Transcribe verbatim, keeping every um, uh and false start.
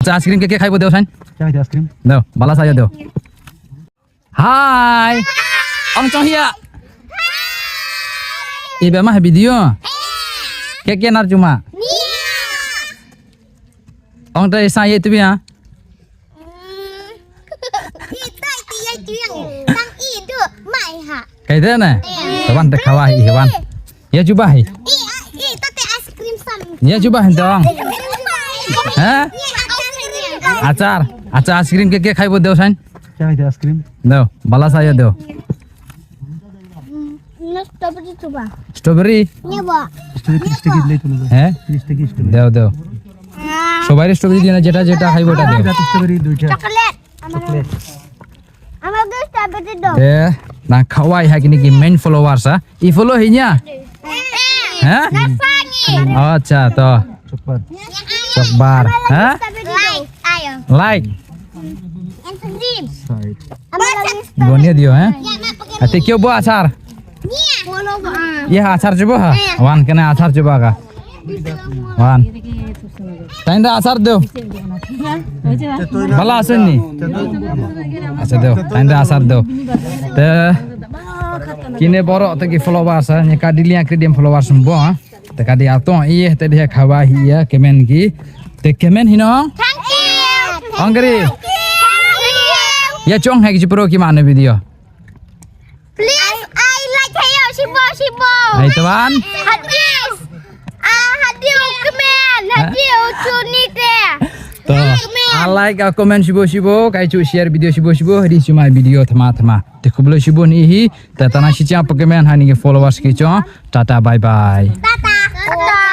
Cha ice cream ke ke khai bo deo sain. Cha ice cream. Deo, bala sa ïa deo. Hai. Ong chong hia. Iba mah video. Ke ke nar chuma. Ong tai sa ye tu ya. Kai de ne. Tawan te khawa hi wan. Ya juba hi. Ya juba hi dong. Ha? Achar. Achar ice cream ke ke khai bo deo sain. Cha ice cream. Deo. Bala sa ya deo. Strawberry. Strawberry, strawberry le tu. He? Strawberry, strawberry. Deo deo. সবাই স্ট্রবেরি দিয়ে না, যেটা যেটা খাইবো ওটা দে। এটা তো স্ট্রবেরি দুইটা। চকলেট। চকলেট। আমার তো স্ট্রবেরি দাও। Te na khawai ha kini ki main followers ha. I follow hi nya? He? Acha to. Chokbar. Chokbar. He? Like. Ayo. Like. Instagram. Side. Gonia dio he? Ate kyo bo achar. Ye ha achar chubo ha. Wan kene achar chubo ka. Wan. Tain da achar do. Bala asun ni. Achar do. Tain da achar do. Te kine boro te ki followers ha. Ni ka diliang kri dim followers mbo ha. Te ka di atong iye te dia khawa hi ya kemen ki. Te kemen hi nong. Thank you. Ongri. Thank you. Ya chong hai ki pro ki mane video. Please, I like hayo shibo shibo. Hai teman. Hadis. Ah, hadio kemen, hadio chunite. To. I like a comment shibo shibo, kai chu share video shibo shibo, hadis cuma video thema thema. Te khublo shibo ni hi, te tana shi cha pekemen hani followers ki chong. Tata bye bye. Tata. Tata.